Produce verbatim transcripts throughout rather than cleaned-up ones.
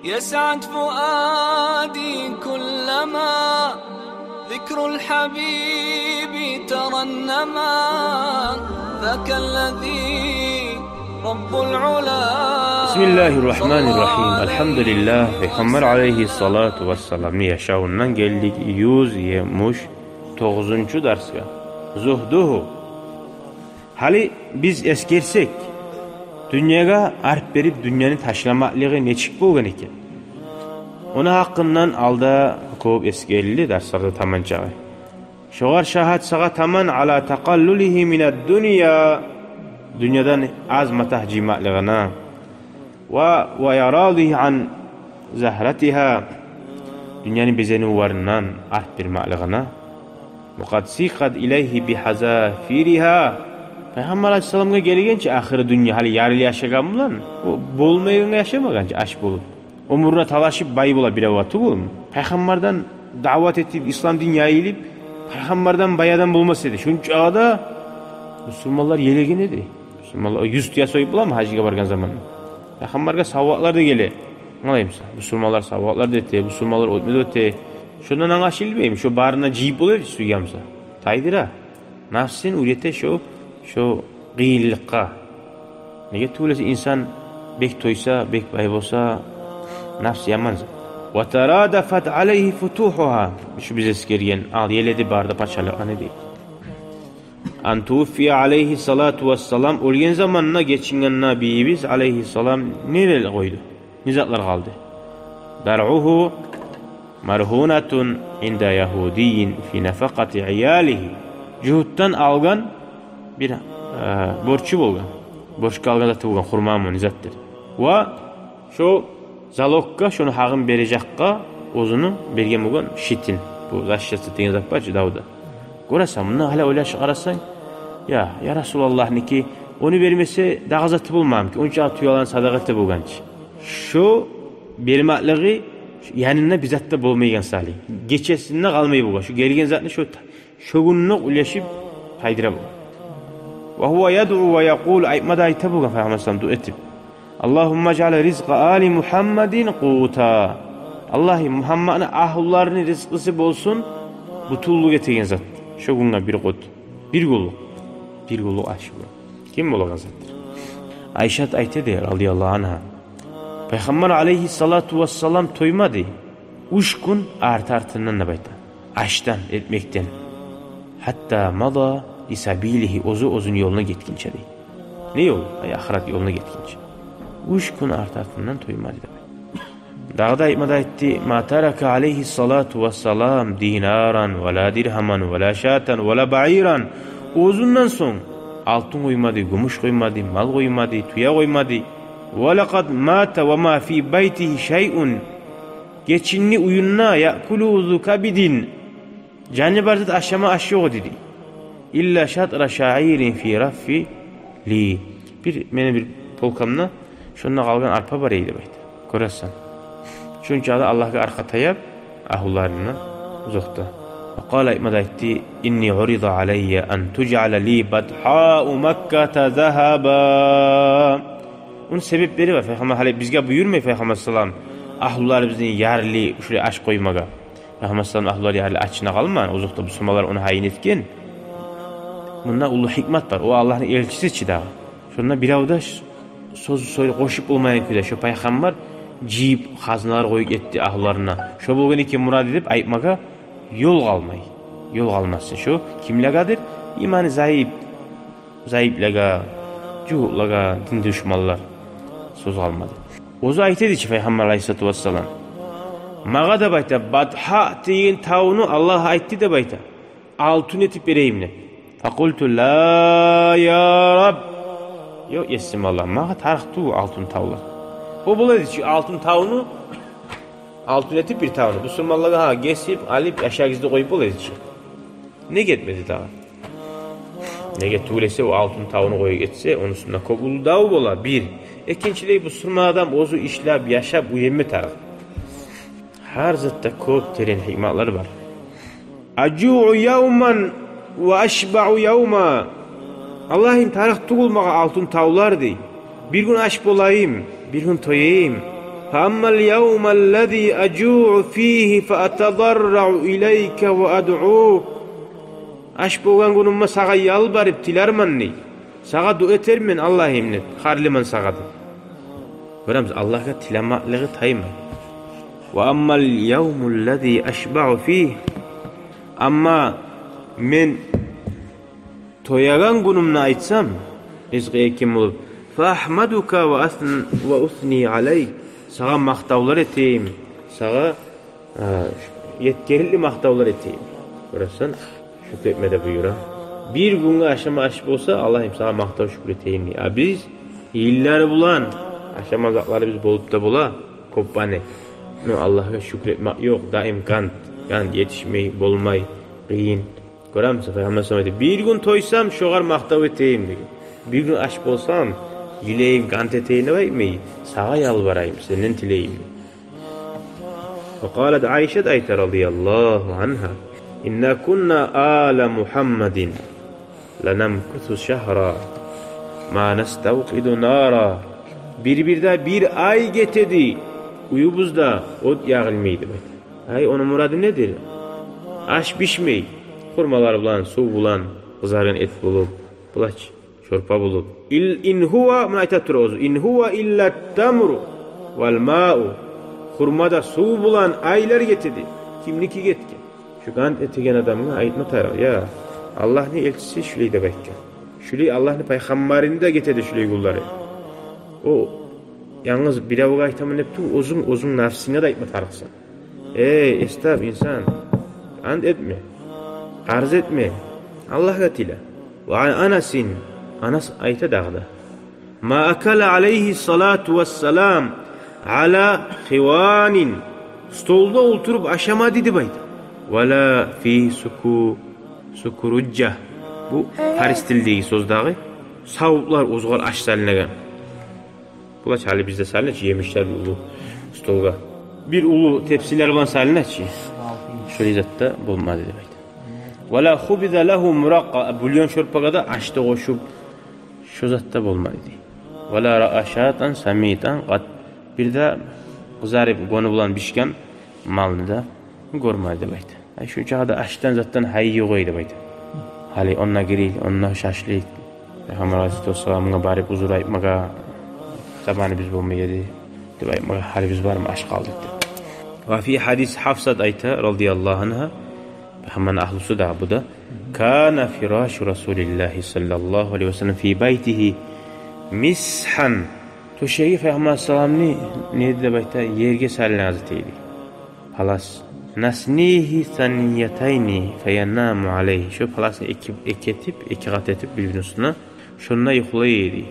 يسعد فؤادي كلما ذكر الحبيب ترنما، ذاك الذي رب العلا بسم الله الرحمن الرحيم. صلى عليه. Альхамдулиллах, Пайхаммар алайгьиссалату вассаламны яшавундан гелдик юз етмиш тогъузунчу дарсгъа. Зугьдугьу. Гьали биз эсгерсек, дюньягъа арт берип, дюньяны ташламакълыгъы нечик болгъан экен, ону гьакъындан алда кёп эсгерилди дарсларда таманчагъы. Шогъар шагьат сагъа таман, ала такъаллулигьи минад-дунья, дюньядан аз матагь жыймакълыгъына, ва, ва ярадигьи ан загьратигьа, дюньяны безенивлеринден арт бермакълыгъына. Ва къад сикъат илайгьи бигьазафиригьа. Пайхаммар алайгьиссаламгъа гелгенче ахыры дюнья, гьали ярылы яшагъан булан, о болмайгъангъа яшамагъан чы, ач болуп. Оьмюрюне талашып бай бола бирев тюгюлмю? Пайхаммардан даъват этип, ислам дин яйылып, пайхаммардан бай адам болмас эди. Шунчагъа да бусурманлар елеген эди. Бусурманлар юз тюе союп боламы гьажгъа баргъан заманда? Пайхаммаргъа савгъатлар да геле. Алаймыса, бусурманлар савгъатлар да эте, бусурманлар оьтме де оьте. Шондан англашылмаймы, шо барын да жыйып бола эди сюйгенмиса? Тайдыра. Нафсын уьйрете шо, шо къыйынлыкъгъа. Неге тюгюл эсе, инсан бек тойса, бек бай болса, нафс яман зат. Ва тарадафат алайгьи футугьугьа. Шу биз эсгерген, ал, еледи бары да пачалыкъланы дей. Ан тувуффия алайгьиссалату вассалам, оьлген заманда гечинген Набийибиз алайгьиссалам нелер къойду? Не затлар къалды? Даръугьу маргьунатун инда ягьудиййин фи нафакъати иялигьи. Жугьутдан алгъан бир, э, борчу болгъан. Борчгъа алгъан заты болгъан, хурмамы, не затдыр. Ва шо залоггъа, шону гьакъын бережекге оьзюню берген болгъан щитин. Бу защита деген зат бар чы давда. Гёресен, мунда гьали ойлашып къарасанг, я, я Расулаллагьныки, ону бермесе дагъы заты болмагъанмы экен, онча тюелени садагъа эте болгъан чы. Шо бермеклиги янында бир зат да болмайгъан саялы. Гечесинде къалмай болгъан. Шо гелген затны шо та-, шо гюнню ойлашып тайдыра болгъан. Ва гьува ядъу ва якъул, айтма да айта болгъан Пайхаммар саллаллагьу алайгьи ва саллам дуа этип. Аллагьумма ижъал ризкъа али Мугьаммадин къувта. Аллагьым, Мугьаммадны агьлуларыны ризкъысы болсун бютюнлюк этеген зат. Шо гюнге бир къут. Бир гюнлюк. Бир гюнлюк аш бола. Ким болагъан затдыр? Айшат айта дей, радияллагьу ангьа. Пайхаммар алайгьиссалату вассалам тоймады уьч гюн арты-артындан деп айта. Ашдан, этмекден. Гьатта мада ли сабилигьи, оьзю оьзюню ёлуна гетгинче дей. Не ёл? Ай, ахырат ёлуна гетгинче. Уьч гюн арты-артындан тоймады деп айта. Дагъы да айтма да айтды: ма тарака алайгьиссалату вассалам динаран, ва ла диргьаман, ва ла шатан, ва ла баиран. Оьзюнден сонг алтын къоймады, гюмюш къоймады, мал къоймады, тюе къоймады. Ва лакъад мата ва ма фи байтигьи шайъун. Гечинди уьюнде яъкулугьу зу кабидин. Жаны бар зат ашама аш ёкъ эди дей. Илла шатра шаирин фи раффи ли. Бир, мени бир полкамда шонда къалгъан арпа бар эди деп айта. Гёресен. Шунча да Аллагьгъа аркъа таяп, агьлуларындан узакъда. Ва къала, айтма да айтды: инни урида алайя ан тужъала ли батгьау Макката загьаба. Ону себеплери бар. Пайхаммар гьали бизге буюрмай, Пайхаммар саллаллагьу алайгьи ва саллам, агьлуларыбызны ярылы шулай ач къоймагъа. Пайхаммар саллаллагьу алайгьи ва саллам агьлулары ярылы ачына къалмагъан, узакъда бусурманлар ону гьайын этген. Мунда уллу гьикмат бар. О Аллагьны элчиси чи дагъы. Шонда бирев де ш-, сёз, сёз къошуп болмайгъан кюйде, шо пайхаммар жыйып хазналар къоюп гетди агьлуларына. Шо болгъан экен мурады деп айтмагъа ёл къалмай. Ёл къалмасын шо кимлегедир? Иманы зайып, зайыплагъа, жугьутлагъа, дин душманлар. Сёз къалмады. Оьзю айта эди чи Пайхаммар алайгьиссалату вассалам. Магъа деп айта, Батгьа деген тавну Аллагь айтды деп айта, алтын этип берейим деп. Факъулту: ла, я Раб. Ёкъ, Есим Аллагь, магъа тарыкъ тюгюл алтын тавлар. О бола эди чи алтын тавну, алтын этип бир тавну бусурманлагъа, гьа, гесип, алып, яшагъыз деп къоюп бола эди чи. Неге этмеди дагъы? Неге тюгюл эсе, о алтын тавну къоюп гетсе, ону уьстюнде кёп уллу дав бола, бир. Экинчилей, бусурман адам оьзю ишлеп, яшап уьйренме тарыкъ. Гьар затда кёп терен гьикматлар бар. Ажуъу явман ва ашбаъу явма. Аллагьым, тарыкъ тюгюл магъа алтын тавлар дей. Бир гюн ач болайым, бир гюн тояйым. فأما اليوم الذي أجوع فيه فأتضرع إليك وأدعوك. Аш болгъан гюнюмде сагъа ялбарып тилермен, дей. Сагъа дуа этермен, Аллагьым, деп, харлыман сагъа деп. Гёремисиз, Аллагьгъа тилемеклиги таймай. وأما اليوم الذي أشبع فيه. Амма мен тоягъан гюнюмде айтсам, ризкъы эркин болуп, فأحمدك وأثن-، وأثني عليك. Сагъа макътавлар этейим, сагъа, а, етгерикли макътавлар этейим. Гёресен, шюкюр этме де буюра. Бир гюнге ашама аш болса, Аллагьым, сагъа макътав, шюкюр этейим, дей. А биз йыллар булан ашама затларыбыз болуп да бола, кёп баны. Но Аллагьгъа шюкюр этмек ёкъ, даим къант, къант етишмей, болмай, къыйын. Гёремисиз, Пайхаммар саллаллагьу алайгьи ва саллам айтды: «Бир гюн тойсам, шогъар макътав этейим», — деген. «Бир гюн ач болсам, йылайым, къант этейим», — деп айтмай, «Сагъа ялбарайым, сенден тилейим». وقالت عائشة, айта, رضي الله عنها: إنا كنا آل محمد لنمكث شهرا ما نستوقد نارا. Бир-бирде бир ай гетеди, уьюбюзде от ягъылмай эди, деп айта. Ай, ону мурады недир? Аш бишмей, хурмалар булан, сув булан, къызаргъан эт болуп, булай чы, шорпа болуп. Ил-, إن هو, муна айта тура оьзю, إن هو إلا التمر والماء. Хурма да, сув булан айлар гетеди. Кимники гетген? Шу къант этеген адамгъа айтма тарыкъ: «Я, Аллагьны элчиси шулай деп айтгъан. Шулай Аллагьны пайхаммарыны да гетеди шулай гюнлери». О янгыз биревге айтаман деп тюгюл, оьзюнг, оьзюнг нафсынга да айтма тарыкъсан. Эй, эс тап, инсан, къант этме, къарз этме, Аллагьгъа тиле. وعن أنس, Анас айта дагъы да: ما أكل عليه الصلاة والسلام على خوان. Столда олтуруп ашамады, деп айта. ولا في سكو-، سكرجة. Бу фарс тилдеги сёз дагъы. Савутлар, оьзюгер аш салынагъан. Булай чы, гьали бизде салына чы, емишлер уллу столгъа. Бир уллу тепсилер булан салына чы. Шолай затда болмады, деп айта. ولا خبز له مرقة. Бульон шорпагъа да аш да къошуп, шо затда болмады, дей. ولا رأى شاة سمينا قط. Бир де къызарып, гёню булан бишген малны да гёрмеди, деп айта. Ай, шунчакъы да ашдан, затдан гьайы ёкъ эди, деп айта. Гьали онда гриль, онда шашлык. Пайхаммар алайгьиссалату вассаламгъа барып узур айтмагъа заманыбыз болмай эди, деп айтмагъа гьалибиз бармы, аш къалдыкъ деп. وفي حديث حفصة, айта, رضي الله عنها, Пайхаммарны агьлюсю дагъы бу да: كان فراش رسول الله صلى الله عليه وسلم في بيته مسحا. Тёшеги Пайхаммар саламны неди деп айта, ерге салынагъан зат эди. Палас. نثنيه ثنيتين فينام عليه. Шо паласны эки, эки этип, эки къат этип бир-бирини уьстюне, шонда юхлай эди.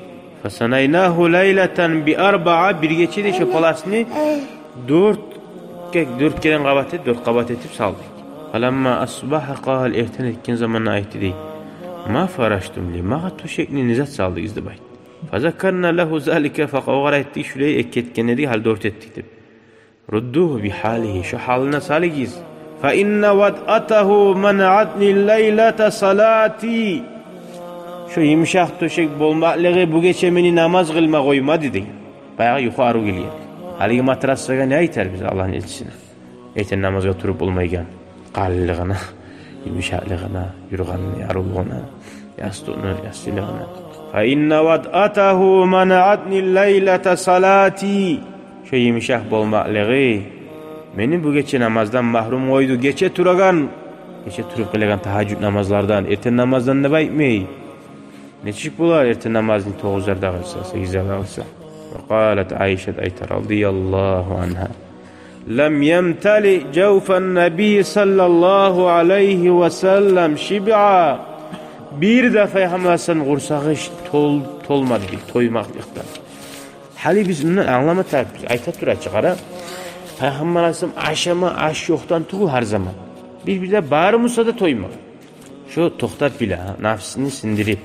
فثنيناه ليلة بأربع. Бир гечеде шо паласны дёрт ке-, дёрт керен къабат этип, дёрт къабат этип салдыкъ. فلما أصبح قال, эртен этген заманда айтды, дей: ما فرشتم لي, магъа тёшекни не зат салдыгъыз, деп айтды. فذكرنا له ذلك فقال, огъар айтдыкъ, шулай эки этген эдик, гьали дёрт этдик деп. ردوه بحاله, шо гьалына салыгъыз. فإن وطأته منعتني ليلة صلاتي. Шо йымышакъ тёшек болмакълыгъы бу гече мени намаз къылма къоймады, дей. Баягъы юху арив гелген. Гьалиги матраслагъа не айтар биз Аллагьны элчисине? Эртен намазгъа туруп болмайгъан. Къалынлыгъына, йымышакълыгъына, юргъанны аривлюгюне, ястыкъны яссылыгъына. فإن وطأته منعتني ليلة صلاتي. Шо йымышакъ болмакълыгъы мени бу гече намаздан магьрюм къойду. Гече турагъан, гече туруп къылагъан тагьажжуд намазлардан, эртен намаздан деп айтмай. Нечик болар эртен намазны тогъузларда къылса, сегизлерде къылса? وقالت عائشة, айта, رضي الله عنها: لم يمتلئ جوف النبي صلى الله عليه وسلم شبعا. Бир де Пайхаммар салам къурсагъы тол-, толмады, дей, тоймакълыкъдан. Гьали биз мундан англама тарыкъбыз, айта тура чы, къара. Пайхаммар алайгьиссалам ашама аш ёкъдан тюгюл гьар заман. Бир-бирде бары буса да тоймагъан. Шо токътап биле, гьа, нафсны сындырып.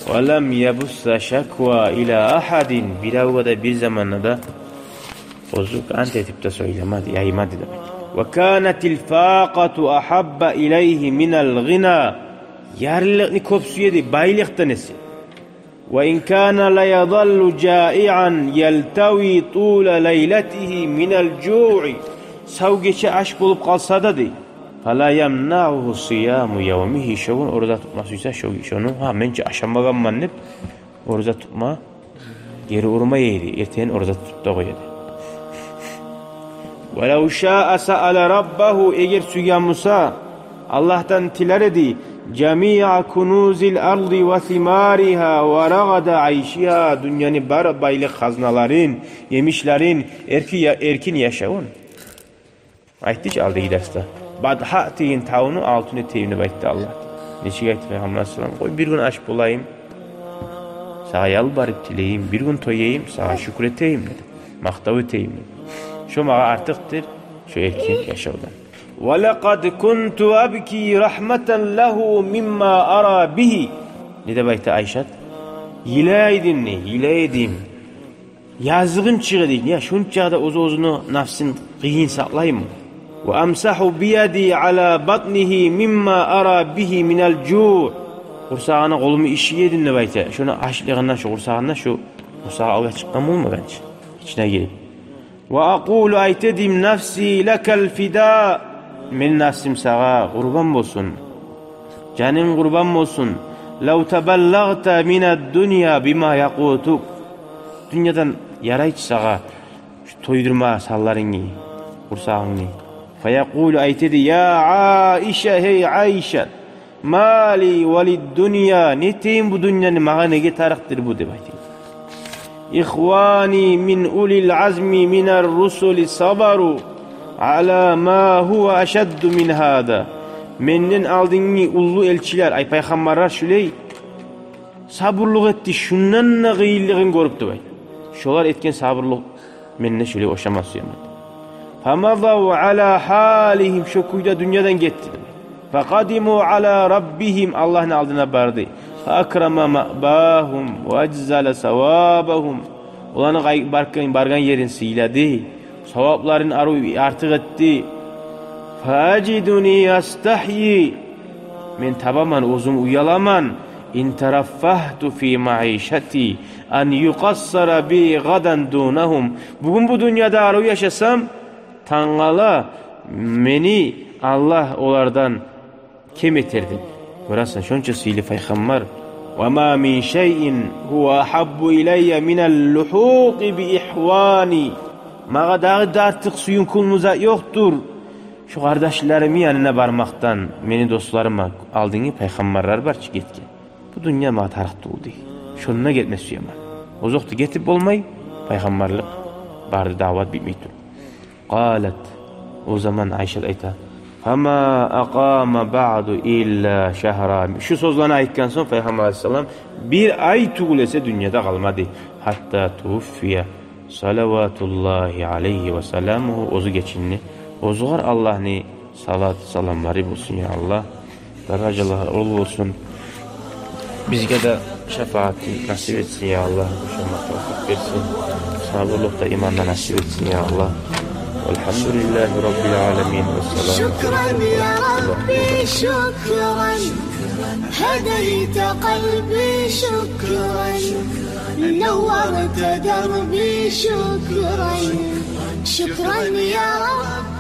ولم يبث شكوى إلى أحد. Биревге де бир заманда да оьзю къант этип де сёйлемеди, яймады деп айта. وكانت الفاقة أحب إليه من الغنى. Ярлылыкъны кёп сюе эди байлыкъдан эсе. وإن كان ليظل جائعا يلتوي طول ليلته من الجوع. Сав гече ач болуп къалса да, дей, فلا يمنعه صيام يومه. Шо гюн ораза тутма сюйсе, шо, шону, гьа, мен чи ашамагъанман деп, ораза тутма гери урмай эди, эртен ораза тутуп да къоя эди. ولو شاء سأل ربه, эгер сюйген буса, Аллагьдан тилер эди, جميع كنوز الأرض وثمارها ورغد عيشها, дюньяны бар байлыкъ хазналарын, емишлерин, эрки-, я-, эркин яшавун. Айтды чы алдагъы дарсда. Бадгьа деген тавну алтын этейим деп айтды Аллагь. Нечик айтды Пайхаммар саллаллагьу алайгьи ва саллам? Къой, бир гюн ач болайым, сагъа ялбарып тилейим, бир гюн тояйым, сагъа шюкюр этейим деди. Макътав этейим деди. Шо магъа артыкъдыр шо эркин яшавдан. ولقد كنت أبكي رحمة له مما أرى به. Не деп айта Айшат? Йылай эдим, не, йылай эдим. Языгъым чыгъа эди, я, шунча да оьз-оьзюню нафсын къыйын сакълаймы? وأمسح بيدي على بطنه مما أرى به من الجوع. Къурсагъына къолуму ишие эдим деп айта. Шону ачлыгъындан, шо къурсагъындан, шо къурсагъы авлай чыкъгъан болмагъан чы ичине гирип. وأقول, айта эдим: نفسي لك الفداء. Мени нафсым сагъа къурбан болсун. Жанынг къурбан болсун. لو تبلغت من الدنيا بما يقوتك. Дюньядан ярай чы сагъа тойдурма санларынгны, къурсагъынгны. فيقول, айта эди: يا عائشة, гьей Айшат, ما لي وللدنيا, не этейим бу дюньяны, магъа неге тарыкъдыр бу, деп айта эди. إخواني من أولي العزم من الرسل صبروا على ما هو أشد من هذا. Менден алдынгъы уллу элчилер, ай, пайхаммарлар шулай сабурлукъ этди, шундан да къыйынлыгъын гёрюп, деп айта. Шолар этген сабурлукъ мен де шулай ошама сюемен. فمضوا على حالهم, шо кюйде дюньядан гетди. فقدموا على ربهم, Аллагьны алдына барды. فأكرم مأواهم وأجزل ثوابهم. Оланы къай-, баргъан, баргъан ерин сыйлады. Савапларын арив артыкъ этди. فأجدني أستحيي. Мен табаман, оьзюм уяламан. إن ترفهت في معيشتي أن يقصر بي غدا دونهم. Бугюн бу дюньяда арив яшасам, тангала мени Аллагь олардан кем этер деп. Гёресен, шонча сыйлы пайхаммар. وما من شيء هو أحب إلي من اللحوق بإخواني. Магъа дагъы да артыкъ сююнкю бир зат ёкъдур шо къардашларымны янына бармакъдан, мени досларыма, алдынгъы пайхаммарлар бар чы гетген. Бу дюнья магъа тарыкъ тюгюл дей. Шонда гетме сюемен. Озокъда, гетип болмай, пайхаммарлыкъ барды, даъват битмей туруп. قالت. О заман Айшат айта: فما أقام بعد إلا شهرا. Шу сёзлени айтгъан сонг, Пайхаммар алайгьиссалам бир ай тюгюл эсе дюньяда къалмады. حتى توفي صلوات الله عليه وسلامه. Оьзю гечинди. Оьзюгер Аллагьны салат, саламлары болсун, я Аллагь. Даражалары уллу болсун. Бизге де шафагьатын насип этсин, я Аллагь. Ушама тавфикъ берсин. Сабурлукъ да, иман да насип этсин, я Аллагь. والحمد لله رب العالمين. والسلام عليكم ورحمة الله وبركاته. شكرا يا ربي، شكرا. هديت قلبي، شكرا. نورت دربي، شكرا. شكرا يا رب.